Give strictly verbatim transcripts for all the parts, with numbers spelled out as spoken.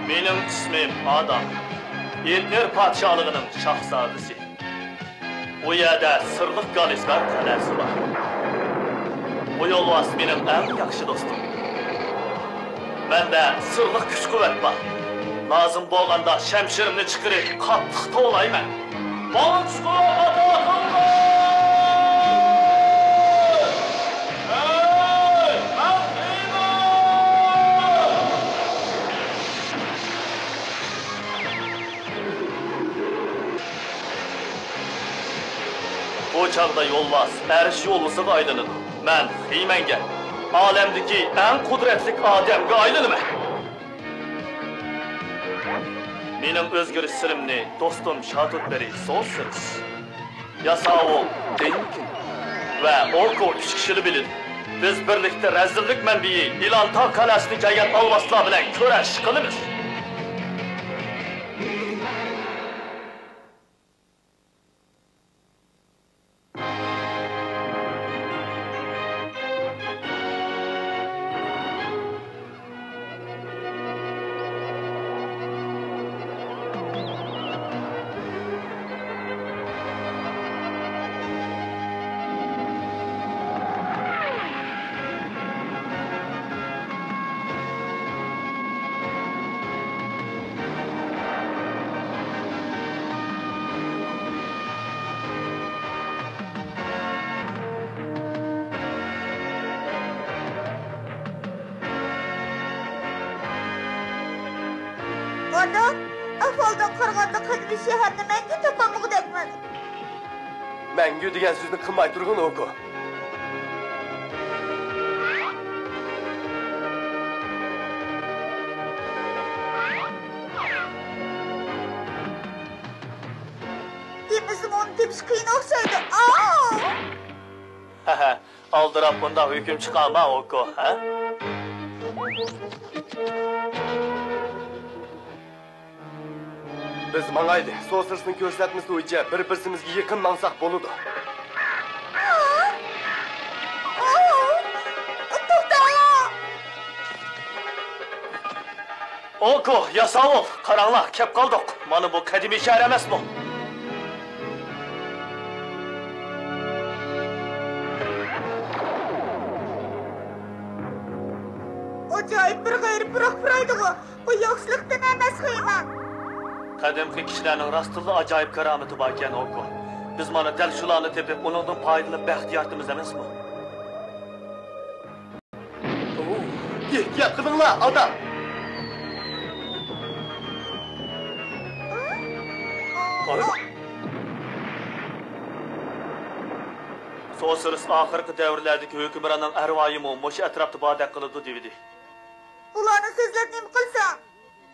مېنىڭ ئىسمىم ئادام. ئېتنېر پادىشاھلىقىنىڭ شاھزادىسى. ئۇ يەردە سىرلىق گالىسكار قەلئەسى بار. بۇ يولۋاس مېنىڭ ئەڭ ياخشى دوستۇم. مەندە سىرلىق كۈچ-قۇۋۋەت بار. لازىم بولغاندا شەمشىرىمنى چىقىرىپ قاتتىق توۋلايمەن. ماڭا كۈچ-قۇۋۋەت ئاتا قىلغىن! ھەي، مەن قىينىل! بۇ چاغدا يولۋاس ئەرش يولۋىسىغا ئايلىنىدۇ. مەن خىمەنگە، ئالەمدىكى ئەڭ قۇدرەتلىك ئادەمگە ئايلىنىمەن. مېنىڭ ئۆزگىرىش سىرىمنى دوستۇم شاتۇتبېرى سوسىرس، ياساۋۇل دېنكىن ۋە ئوكو ئۈچ كىشىلا بىلىدۇ. بىز بىرلىكتە رەزىللىك مەنبىيى ئىلان تاغ قەلئەسىدىن كەلگەن ئالۋاستىلار بىلەن كۈرەش قىلىمىز. ئانا، ئەھۋالدىن قارىغاندا قەدىمىي شەھەرنى مەڭگۈ تاپالمىغۇدەكمەن. مەڭگۈ دېگەن سۆزنى قىلماي تۇرغىن، ئوكو. دېمىسىمۇ ئۇنى تېپىش قىيىن ئوخشايدۇ. ئاۋۇ! ھەھە، ئالدىراپ بۇنداق ھۆكۈم چىقارما، ئوكو، ھە؟ بىز ماڭايلى، سوسىرسنىڭ كۆرسەتمىسى بويىچە بىر-بىرسىمىزگە يېقىن ماڭساق بولىدۇ. توختاڭلار! ئوكو، ياساۋۇل، قاراڭلار، كەپ قالدۇق. مانا بۇ قەدىمىي شەھەر ئەمەسمۇ؟ ئاجايىپ بىر غەيرىي پۇراق پۇرايدىغۇ. بۇ ياخشىلىقتىن ئەمەس، خېمەن. قەدىمكى كىشىلەرنىڭ راستتىنلا ئاجايىپ كارامىتى باركەن، ئوكو. بىز مانا دەل شۇلارنى تېپىپ، ئۇنىڭدىن پايدىلىنىپ بەخت يارىتىمىز ئەمەسمۇ؟ ئېھتىيات قىلىڭلار، ئادام! سوسىرس ئاخىرقى دەۋرلەردىكى ھۆكۈمراننىڭ ئەرۋايىمۇ مۇشۇ ئەتراپتا باردەك قىلىدۇ دېۋىدى. ئۇلارنى سۆزلەپ نېمە قىلساڭ؟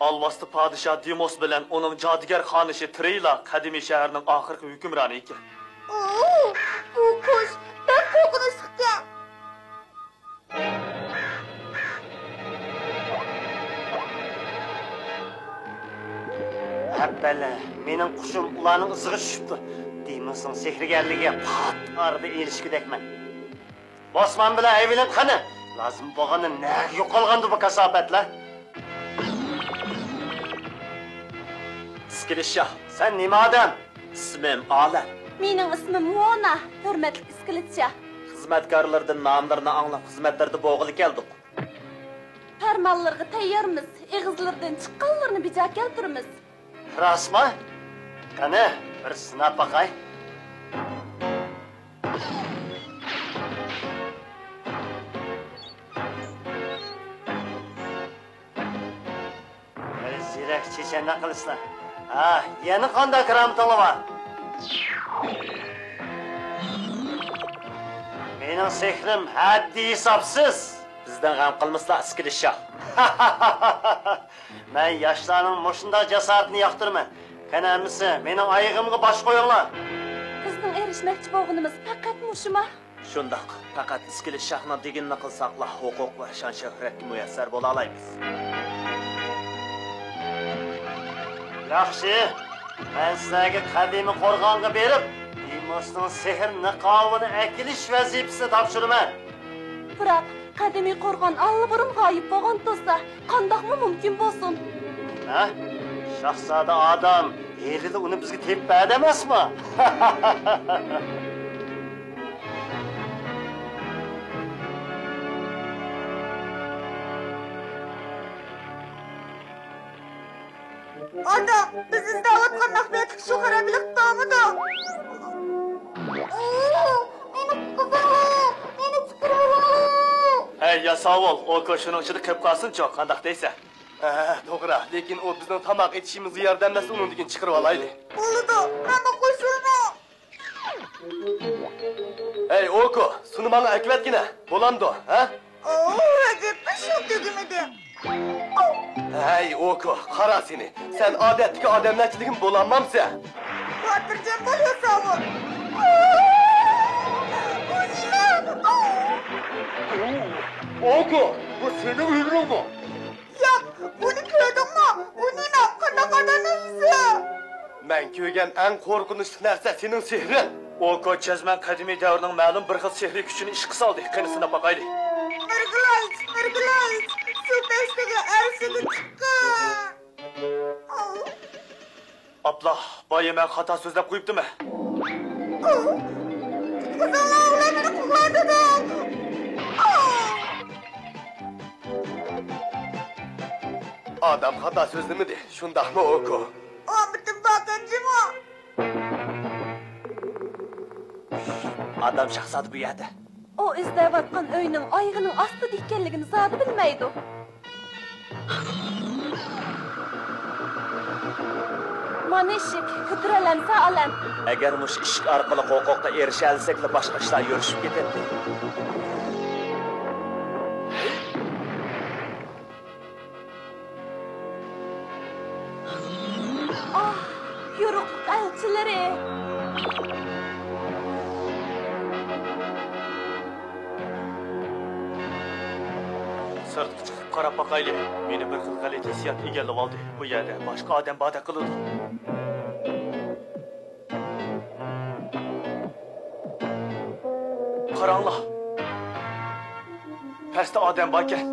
ئالۋاستى پادىشاھ دېموس بىلەن ئۇنىڭ جادۇگەر خانىشى ترېيلا قەدىمىي شەھەرنىڭ ئاخىرقى ھۆكۈمرانى ئىكەن. ئوو، بۇ قۇش بەك قورقۇنچلۇقكەن. ھەپپەلە، مېنىڭ قۇشۇم ئۇلارنىڭ ئىزىغا چۈشۈپتۇ. دېموسنىڭ سېھىرگەرلىكى پات ئارىدا ئېلىشكۈدەكمەن. بوسمان بىلەن ئەۋېلىن قېنى؟ لازىم بولغاندا نەگە يوقالغاندۇ بۇ كاساپەتلەر؟ ئىسكىلىت شاھ. سەن نېمە ئادەم؟ ئىسمىم ئالەم. مېنىڭ ئىسمىم مونا، ھۆرمەتلىك ئىسكىلىت شاھ. خىزمەتكارلىرىدىن ناملىرىنى ئاڭلاپ، خىزمەتلىرىدە بولغىلى كەلدۇق. پەرمانلىرىغا تەييارمىز، ئېغىزلىرىدىن چىققانلىرىنى بىجا كەلتۈرىمىز. راستمۇ؟ قېنى، بىر سىناپ باقاي. بىر زېرەك چېچەنلىك قىلىسىلەر. ھا، يەنە قانداق كارامىتىڭلار بار؟ مېنىڭ سېھرىم ھەددى ھېسابسىز. بىزدىن غەم قىلمىسىلا، ئىسكىلىت شاھ. مەن ياشلارنىڭ مۇشۇنداق جاسارىتىنى ياقتۇرىمەن. قېنى ئەمىسە، مېنىڭ ئايىغىمغا باش قويۇڭلار. بىزنىڭ ئېرىشمەكچى بولغىنىمىز پەقەت مۇشۇما؟ شۇنداق، پەقەت ئىسكىلىت شاھنىڭ دېگىنىنى قىلساقلا، ھوقۇق ۋە شان-شۆھرەتكە مۇيەسسەر بولالايمىز. ياخشى، مەن سىلەرگە قەدىمىي قورغانغا بېرىپ، دېموسنىڭ سېھىر نىقابىنى ئەكېلىش ۋەزىپىسىنى تاپشۇرىمەن. بىراق، قەدىمىي قورغان ئاللىبۇرۇن غايىب بولغان تۇرسا، قانداقمۇ مۇمكىن بولسۇن؟ ھە؟ شاھزادە ئادەم، ھېلىلا ئۇنى بىزگە تېپىپ بەردى ئەمەسمۇ؟ ئاتا، بىز ئىزدەۋاتقان مەخپىيەتلىك شۇ خارابىلىك تاۋمىدۇ؟ مېنى قۇتقۇزۇڭلار! مېنى چىقىرىۋېلىڭلار! ھەي، ياساۋۇل، ئوكو شۇنىڭ ئىچىدە قېلىپ قالسۇنچۇ، قانداق دەيسەن؟ ھە، توغرا، لېكىن ئۇ بىزنىڭ تاماق ئېتىشىمىزغا ياردەملەشسە، ئۇنىڭدىن كېيىن چىقىرىۋالايلى. بولىدۇ، مەنمۇ قوشۇلىمەن. ھەي، ئوكو، سۇنى ماڭا ئەكىۋەتكىنە، بولامدۇ، ھە؟ ئوۋ، ئەجەبمۇ شۇ تۈگىمىدى. ھەي، ئوكو، قارا سېنى، سەن ئادەتتىكى ئادەملەرچىلىكىمۇ بولالمامسەن؟ خاتىرجەم بول، ياساۋۇل. بۇ نېمە؟ ئوكو، بۇ سېنىڭ ھۈنىرىڭمۇ؟ ياق، بۇنى كۆردۈڭمۇ؟ بۇ نېمە؟ قانداق ئادەمنىڭ يۈزى؟ مەن كۆرگەن ئەڭ قورقۇنچلۇق نەرسە سېنىڭ سېھرىڭ. ئوكو جەزمەن قەدىمىي دەۋرنىڭ مەلۇم بىر خىل سېھرىي كۈچىنى ئىشقا سالدى. قېنى، سىناپ باقايلى. نۇرگۈلەي، نۇرگۈلەي، سۇ تەشتىگە ئەرشىگە چىققان. ئاپلا، بايا مەن خاتا سۆزلەپ قويۇپتىمەن. قۇتقۇزۇڭلار، ئۇلار مېنى قوغلاۋاتىدۇ. ئادەم خاتا سۆزلىمىدى، شۇنداقمۇ، ئوكو؟ ئامىتىم باركەن جۇمۇ. ئادەم شاھزادە بۇ يەردە. ئۇ ئىزدەۋاتقان ئۆينىڭ ئايىغىنىڭ ئاستىدا ئىكەنلىكىنى زادى بىلمەيدۇ. مانا ئىشىك، كۆتۈرەلەمسە ئالەم. ئەگەر مۇشۇ ئىشىك ئارقىلىق ھوقۇققا ئېرىشەلىسەكلا، باشقا ئىشلار يۈرۈشۈپ كېتەتتى. ئاھ، يورۇقلۇق ئەلچىلىرى! سىرتقا چىقىپ قاراپ باقايلى. مېنى بىر خىل غەلىتە ھېسسىيات ئىگىلىۋالدى. بۇ يەردە باشقا ئادەم باردەك قىلىدۇ. قاراڭلار! پەستە ئادەم باركەن.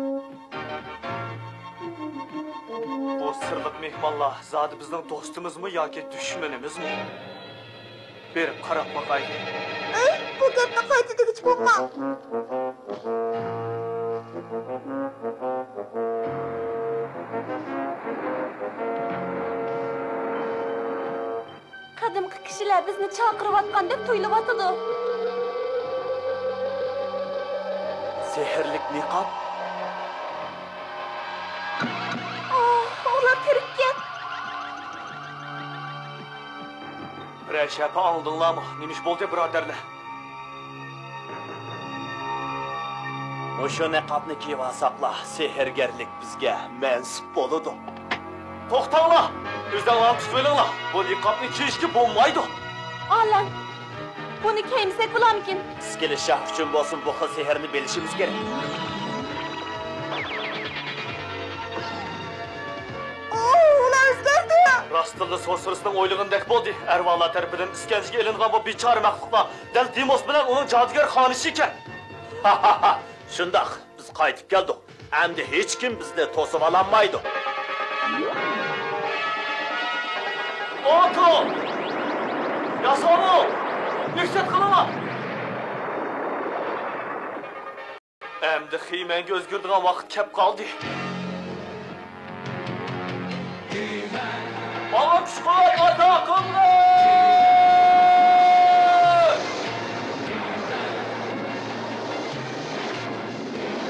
بۇ سىرلىق مېھمانلار زادى بىزنىڭ دوستىمىزمۇ ياكى دۈشمىنىمىزمۇ؟ بېرىپ قاراپ باقايلى. ئەي، بۇ گەپنى قايتا دېگۈچى بولما. قەدىمكى كىشىلەر بىزنى چاقىرىۋاتقاندەك تۇيۇلۇۋاتىدۇ. سېھىرلىك نىقاب. ئاھ، ئۇلار تىرىككەن. بىرەر شەپە ئاڭلىدىڭلارمۇ؟ نېمە ئىش بولدى، بۇرادەرلەر؟ مۇشۇ نىقابنى كىيىۋالساقلا، سېھىرگەرلىك بىزگە مەنسۇپ بولىدۇ. توختاڭلار! ئۆزۈڭلارنى تۇتۇۋېلىڭلار! بۇ نىقابنى كىيىشكە بولمايدۇ! ئالەم! بۇنى كىيمىسەك بولامىكىن؟ ئىسكىلىت شاھ ئۈچۈن بولسۇن، بۇ خىل سېھىرنى بىلىشىمىز كېرەك. ئۇلار ئۆزگەردى! راستتىنلا سورسېرېسنىڭ ئويلىغىنىدەك بولدى. ئەرۋاھلار تەرىپىدىن ئىسكەنجىگە ئېلىنغان بۇ بىچارە مەخلۇقلار دەل دېموس بىلەن ئۇنىڭ جادۇگەر خانىشى ئىكەن. شۇنداق، بىز قايتىپ كەلدۇق. ئەمدى ھېچكىم بىزنى توسۇۋالالمايدۇ. ئوكو! ياساۋۇل! دىققەت قىلىڭلار! ئەمدى خىمەنگە ئۆزگىرىدىغان ۋاقىت كەپ قالدى. ماڭا كۈچ-قۇۋۋەت ئاتا قىلغىن!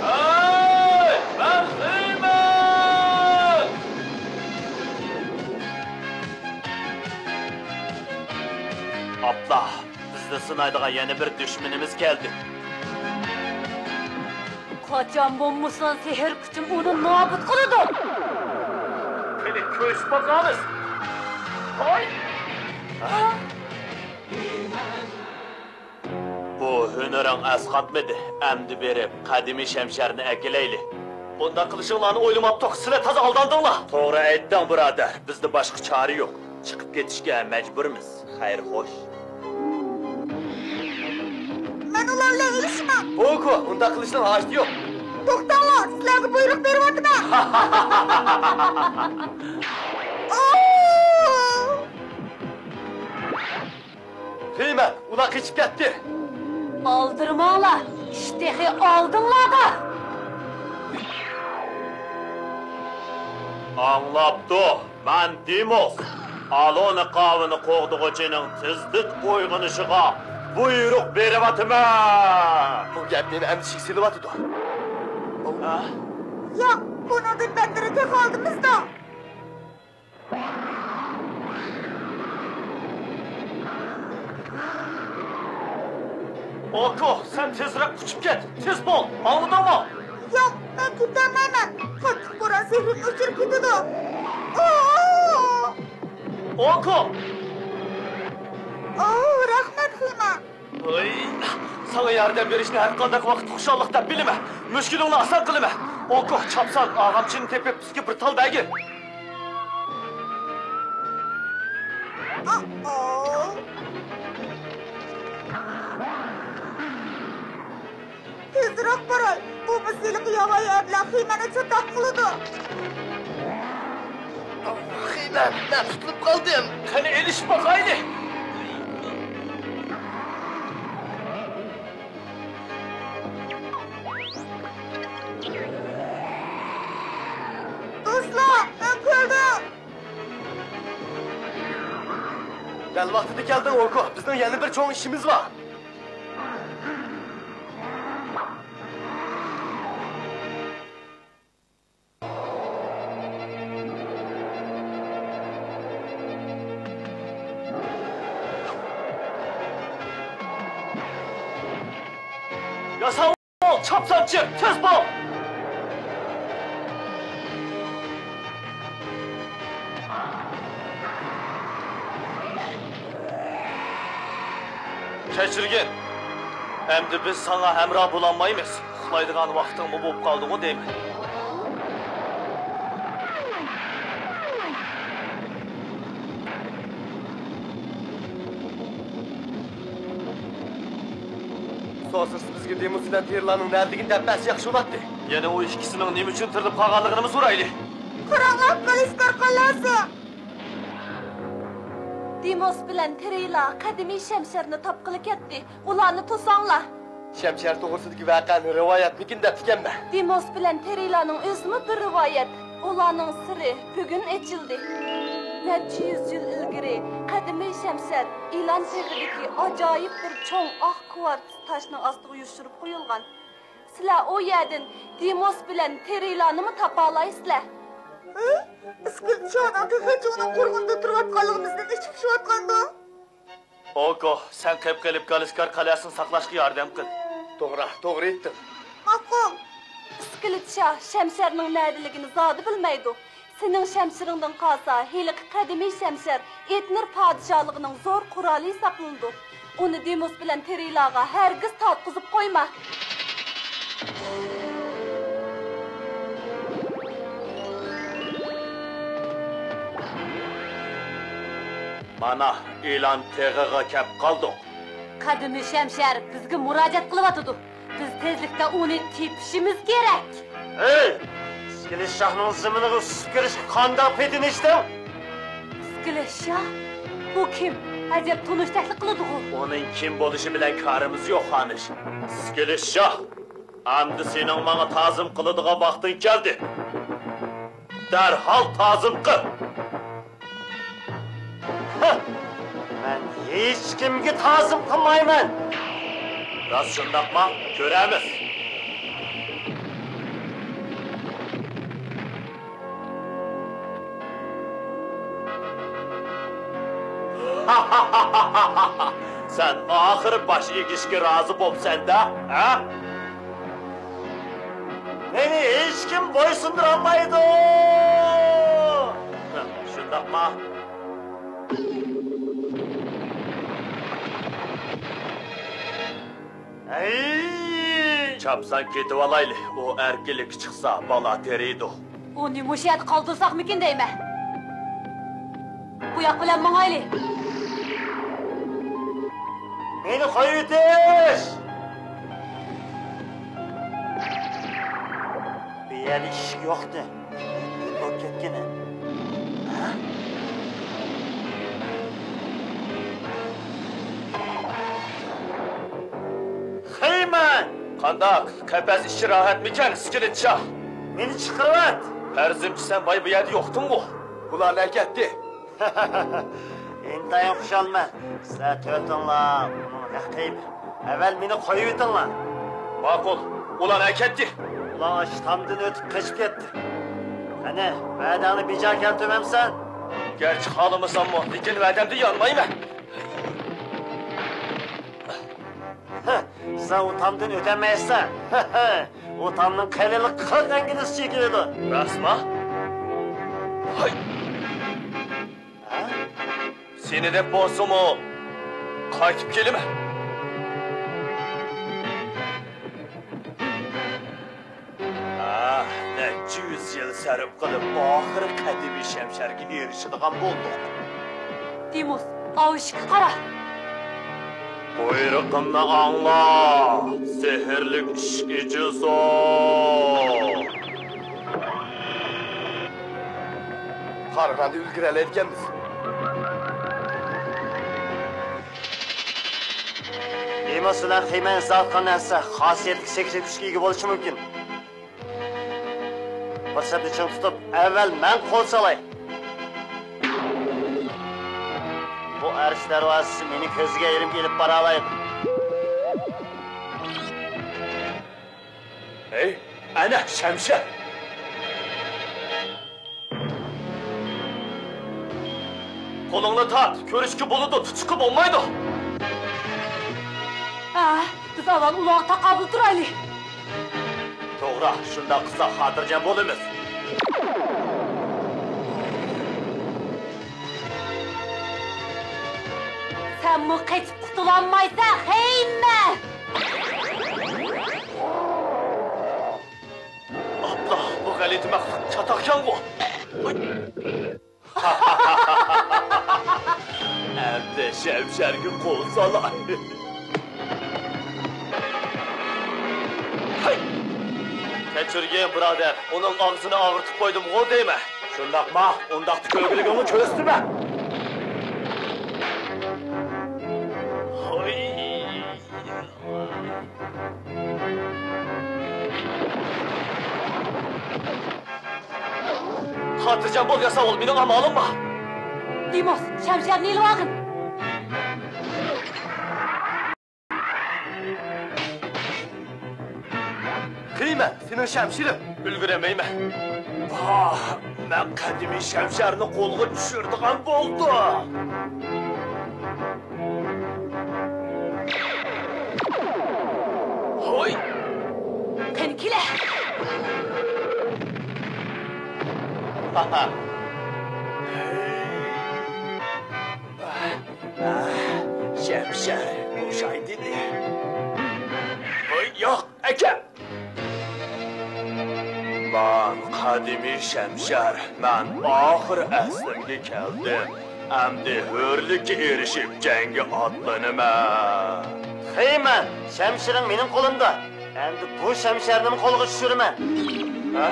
ھەي، مەن خىمەن! ئاپلا! بىزنى سىنايدىغان يەنە بىر دۈشمىنىمىز كەلدى. قاچان بولمىسۇن، سېھىر كۈچۈم ئۇنى نابۇت قىلىدۇ. قېنى، كۆرۈشۈپ باقارمىز. ھاي! بۇ ھۈنىرىڭ ئەسقاتمىدى. ئەمدى بېرىپ، قەدىمىي شەمشەرنى ئەكېلەيلى. بۇنداق قىلىشىڭلارنى ئويلىماپتۇق. سىلەر تازا ئالداندىڭلار. توغرا ئېيتتىڭ، بۇرادەر. بىزدە باشقا چارە يوق. چىقىپ كېتىشكە مەجبۇرمىز. خەير، خوش. مەن ئۇلار بىلەن ئېلىشىمەن. ئوكو، ئۇنداق قىلىشنىڭ ھاجىتى يوق. توختاڭلار، سىلەرگە بۇيرۇق بېرىۋاتىمەن. ئو! خىمەن، ئۇلار قېچىپ كەتتى. ئالدىرىماڭلار، ئىش تېخى ئالدىڭلاردا. ئاڭلاپتۇ. مەن دېموس، ئالونى قاۋىنى قوغدىغۇچىنىڭ تېزلىك ئويغىنىشىغا بۇيرۇق بېرىۋاتىمەن! بۇ گەپ مېنى ئەندىشىگە سېلىۋاتىدۇ. ھە؟ ياق، بۇنىڭدىن بەتتىرى تېخى ئالدىمىزدا. ئوكو، سەن تېزرەك ئۇچۇپ كەت، تېز بول، ئاڭلىدىڭمۇ؟ ياق، مەن كېتەلمەيمەن. قاتتىق بوران سېھرىمنى ئۆچۈرۈپ كېتىدۇ. ئو! ئوكو! ئو، رەھمەت، خىمەن. ھوي، ساڭا ياردەم بېرىشنى ھەرقانداق ۋاقىت خۇشاللىق دەپ بىلىمەن. مۈشكۈلۈڭنى ئاسان قىلىمەن. ئوكو، چاپسان ئاغامچىنى تېپىپ، بىزگە بىر تال بەرگىن. ئا-، ئو. تېزرەك باراي، بولمىسا ھېلىقى ياۋايى ئەبلەخ خىمەننى چاتاق قىلىدۇ. خىمەن، مەن تۇتۇلۇپ قالدىم. قېنى ئېلىشىپ باقايلى. دوستلار، مەن كەلدىم. دەل ۋاقتىدا كەلدىڭ، ئوكو. بىزنىڭ يەنە بىر چوڭ ئىشىمىز بار. ياساۋۇل، چاپسان چىق، تېز بول! كەچۈرگىن، ئەمدى بىز ساڭا ھەمراھ بولالمايمىز. ئۇخلايدىغان ۋاقتىڭمۇ بولۇپ قالدىغۇ دەيمەن. سوسىس بىزگە دېموس بىلەن تېرىلارنىڭ نەدىلىكىنى دەپ بەرسە ياخشى بولاتتى. يەنە ئۇ ئىككىسىنىڭ نېمە ئۈچۈن تىرىلىپ قالغانلىقىنىمۇ سورايلى. قاراڭلار، قىلىچ كارخانىسى! دېموس بىلەن تېرىلا قەدىمىي شەمشەرنى تاپقىلى كەتتى. ئۇلارنى توساڭلار. شەمشەر توغرىسىدىكى ۋەقەنى رىۋايەتمىكىن دەپتىكەنمەن. دېموس بىلەن تېرىلانىڭ ئۆزىمۇ بىر رىۋايەت. ئۇلارنىڭ سىرى بۈگۈن ئېچىلدى. نەچچە يۈز يىل ئىلگىرى قەدىمىي شەمشەر ئىلان تېغىدىكى ئاجايىپ بىر چوڭ ئاق كۋارتس تاشنىڭ ئاستىغا يوشۇرۇپ قويۇلغان. سىلەر ئۇ يەردىن دېموس بىلەن تېرىلانىمۇ تاپالايسىلەر. ھە؟ ئىسكىلىت شاھنىڭ تېخىچە ئۇنىڭ قورغىنىدا تۇرۇۋاتقانلىقىمىزدىن ئېچى پۇشۇۋاتقاندۇ؟ ئوكو، سەن قېپقېلىپ گالىسكار قەلئەسىنى ساقلاشقا ياردەم قىل. توغرا، توغرا ئېيتتىڭ. ماقۇل. ئىسكىلىت شاھ شەمشەرنىڭ نەدىلىكىنى زادى بىلمەيدۇ. سېنىڭ شەمشىرىڭدىن قالسا، ھېلىقى قەدىمىي شەمشەر ئېتنىر پادىشاھلىقىنىڭ زور قورالى ھېسابلىنىدۇ. ئۇنى دېموس بىلەن تېرىلاغا ھەرگىز تارتقۇزۇپ قويما. مانا، ئىلان تېغىغا كەپ قالدۇق. قەدىمىي شەمشەر بىزگە مۇراجىئەت قىلىۋاتىدۇ. بىز تېزلىكتە ئۇنى تېپىشىمىز كېرەك. ھەي! ئىسكىلىت شاھنىڭ زېمىنىغا سۈزۈپ كىرىشكە قانداق پېتىنىشتىڭ؟ ئىسكىلىت شاھ؟ بۇ كىم؟ ئەجەب تونۇشتەكلا قىلىدىغۇ. ئۇنىڭ كىم بولۇشى بىلەن كارىمىز يوق، خانىش. ئىسكىلىت شاھ، ئەمدى سېنىڭ ماڭا تازىم قىلىدىغان ۋاقتىڭ كەلدى. دەرھال تازىم قىل. ھە! مەن ھېچكىمگە تازىم قىلمايمەن. راست شۇنداقمۇ؟ كۆرەرمىز. سەن ئاخىرى باش ئېگىشكە رازى بوپسەن-دە، ھە؟ مېنى ھېچكىم بويسۇندۇرالمايدۇ! شۇنداقما؟ ھەي! چاپسان كېتىۋالايلى، ئۇ ئەركىنلىككە چىقسا، بالا تېرىيدۇ. ئۇنى مۇشۇ يەردە قالدۇرساقمىكىن دەيمەن. بۇياق بىلەن ماڭايلى. مېنى قويۇۋېتىش! يەردە ئىشىك يوقتى. بولۇپ كەتكىنى. ھە؟ خېيمەن! قانداق؟ قەپەس ئىچى راھەتمىكەن، ئىسكىلىت شاھ؟ مېنى چىقىرىۋەت! پەرزىمچى، سەن بايا بۇ يەردە يوقتۇڭغۇ؟ بۇلار ئەكەتتى. ئىنتايىن خۇشالمەن. سىلەر تۆتۈڭلار ئۇنىڭ رەقىبى. ئەۋۋەل مېنى قويۇۋېتىڭلار. ماقۇل. ئۇلار ئەكەتتى. ئۇلار ئاشۇ تامدىن ئۆتۈپ قېچىپ كەتتى. قېنى، ۋەدەڭنى بىجا كەلتۈرمەمسەن؟ گەرچە خالىمىساممۇ، لېكىن ۋەدەمدىن يانمايمەن. ھە، سەن ئۇ تامدىن ئۆتەلمەيسەن. ئۇ تامنىڭ قېلىنلىقى قىرىق ئىنگلىزچە كېلىدۇ. راستما؟ ھاي! ھە؟ سېنى دەپ بولسىمۇ، قايتىپ كېلىمەن. ئاھ، نەچچە يۈز يىل سەرپ قىلىپ، ئاخىرى قەدىمىي شەمشەرگە ئېرىشىدىغان بولدۇق. دېموس، ئاۋۇ ئىشىككە قارا. بۇيرۇقۇمنى ئاڭلا، سېھىرلىك ئىشىك ئېچىلسۇن. قارىغاندا ئۈلگۈرەلەيدىكەنمىز. دېموس بىلەن خېيمەن ئىزدەۋاتقان نەرسە خاسىيەتلىك سېھرىي كۈچكە ئىگە بولۇشى مۇمكىن. پۇرسەتنى چىڭ تۇتۇپ، ئەۋۋەل مەن قول سالاي. بۇ ئەرش دەرۋازىسى مېنى كۆزگە ئېلىپ ئېلىپ بارالايدۇ. ھەي، ئەنە شەمشەر! قولۇڭنى تارت، كۆرۈشكە بولىدۇ، تۇتۇشقا بولمايدۇ. ھە، بىز ئاۋۋال ئۇلارغا تاقابىل تۇرايلى. توغرا، شۇنداق قىلساق خاتىرجەم بولىمىز. سەنمۇ قېچىپ قۇتۇلالمايسەن، خېيمەن! ئاپلا، بۇ غەلىتە مەخلۇق چاتاقكەنغۇ! ئەمدى شەمشەرگە قول سالاي. ھەي! كەچۈرگىن، بۇرادەر، ئۇنىڭ ئاغزىنى ئاغرىتىپ قويدۇمغۇ دەيمەن. شۇنداقما؟ ئۇنداقتا كۆرگۈلۈكۈڭنى كۆرسىتىمەن. ھوي! خاتىرجەم بول، ياساۋۇل، مېنىڭ ئامالىم بار. دېموس، شەمشەرنى ئېلىۋالغىن. خېيمەن، سېنىڭ شەمشىرىڭ. ئۈلگۈرەلمەيمەن. ۋاھ، مەن قەدىمىي شەمشەرنى قولغا چۈشۈرىدىغان بولدۇم. ھوي! قېنى كېلە! شەمشەر بوشاي دېدى. ھوي، ياق، ئەكەل! مەن قەدىمىي شەمشەر، مەن ئاخىر ئەسلىمگە كەلدىم. ئەمدى ھۆرلۈككە ئېرىشىپ، جەڭگە ئاتلىنىمەن. خېيمەن، شەمشىرىڭ مېنىڭ قولۇمدا. ئەمدى بۇ شەمشەرنىمۇ قولغا چۈشۈرىمەن. ھە؟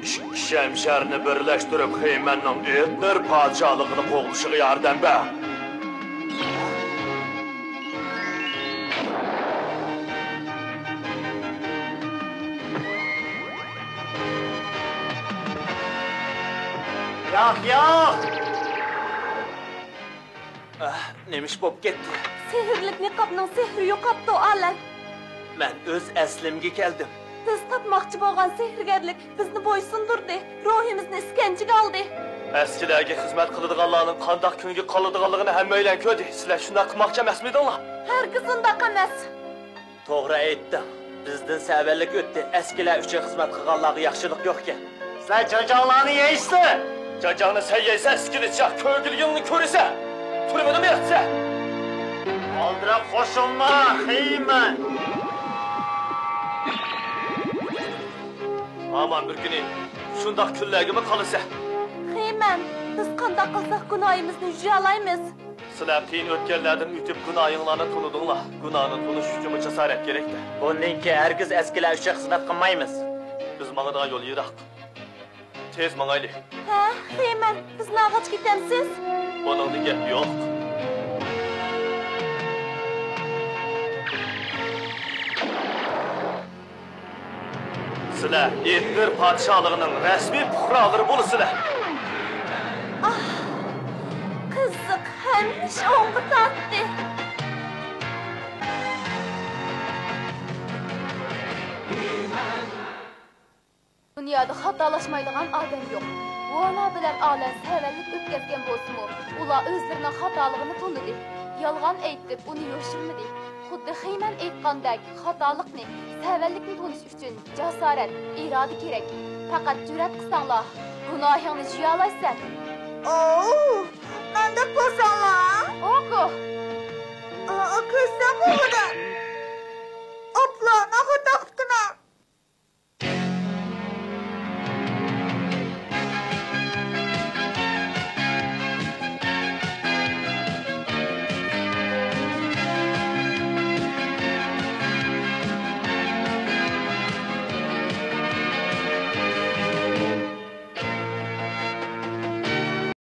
ئىككى شەمشەرنى بىرلەشتۈرۈپ، خېيمەننىڭ ئېتنېر پادىشاھلىقىنى قوغدىشىغا ياردەم بەر. ياق، ياق! ئاھ، نېمە ئىش بولۇپ كەتتى؟ سېھىرلىك نىقابنىڭ سېھرى يوقاپتۇ، ئالەم. مەن ئۆز ئەسلىمگە كەلدىم. بىز تاپماقچى بولغان سېھىرگەرلىك بىزنى بويسۇندۇردى، روھىمىزنى ئىسكەنجىگە ئالدى. ئەسكىلەرگە خىزمەت قىلىدىغانلارنىڭ قانداق كۈنگە قالىدىغانلىقىنى ھەممەيلەن كۆردى. سىلەر شۇنداق قىلماقچى ئەمەسمىدىڭلار؟ ھەرگىز ئۇنداق ئەمەس. توغرا ئېيتتىڭ. بىزدىن سەۋەنلىك ئۆتتى، ئەسكىلەر ئۈچۈن خىزمەت قىلغانلارغا ياخشىلىق يوقكەن. سەن جاجاڭلارنى يەيسەن! جاجاڭنى سەن يەيسەن، ئىسكىلىت شاھ، كۆرگۈلىكىڭنى كۆرىسەن! تۈرمىدىمۇ ياتىسەن! ئالدىراپ قوشۇلما، خېيمەن! ھامان بىر كۈنى شۇنداق كۈنلەرگىمۇ قالىسەن. خېيمەن، بىز قانداق قىلساق گۇناھىمىزنى يۇيالايمىز؟ سىلەر قىيىن ئۆتكەللەردىن ئۆتۈپ، گۇناھىڭلارنى تونۇدۇڭلار. گۇناھنى تونۇش ئۈچۈنمۇ جاسارەت كېرەكتە. بۇندىن كېيىن ھەرگىز ئەسكىلەر ئۈچۈن خىزمەت قىلمايمىز. ماڭىدىغان يول يىراق. تېز ماڭايلى. ھە، خېمەن، بىزنى ئالغاچ كېتەمسىز؟ بۇنىڭدا گەپ يوق. سىلەر ئېتنېر پادىشاھلىقىنىڭ رەسمىي پۇقرالىرى بولىسىلەر. ئاھ، قىزىق، ھەممە ئىش ئوڭغا تارتتى. دۇنيادا خاتالاشمايدىغان ئادەم يوق. ۋانا بىلەن ئالەن سەۋەنلىك ئۆتكەزگەن بولسىمۇ، ئۇلار ئۆزلىرىنىڭ خاتالىقىنى تونۇدى. يالغان ئېيتىپ، ئۇنى يوشۇرمىدى. خۇددى خېمەن ئېيتقاندەك، خاتالىقنى، سەۋەنلىكنى تونۇش ئۈچۈن جاسارەت، ئىرادە كېرەك. پەقەت جۈرئەت قىلساڭلا، گۇناھىڭنى جۇيالايسەن. ئوۋ، قانداق قىلساڭلا؟ ئوكۇ. ئا، كۆرسەڭ بولغۇدەك.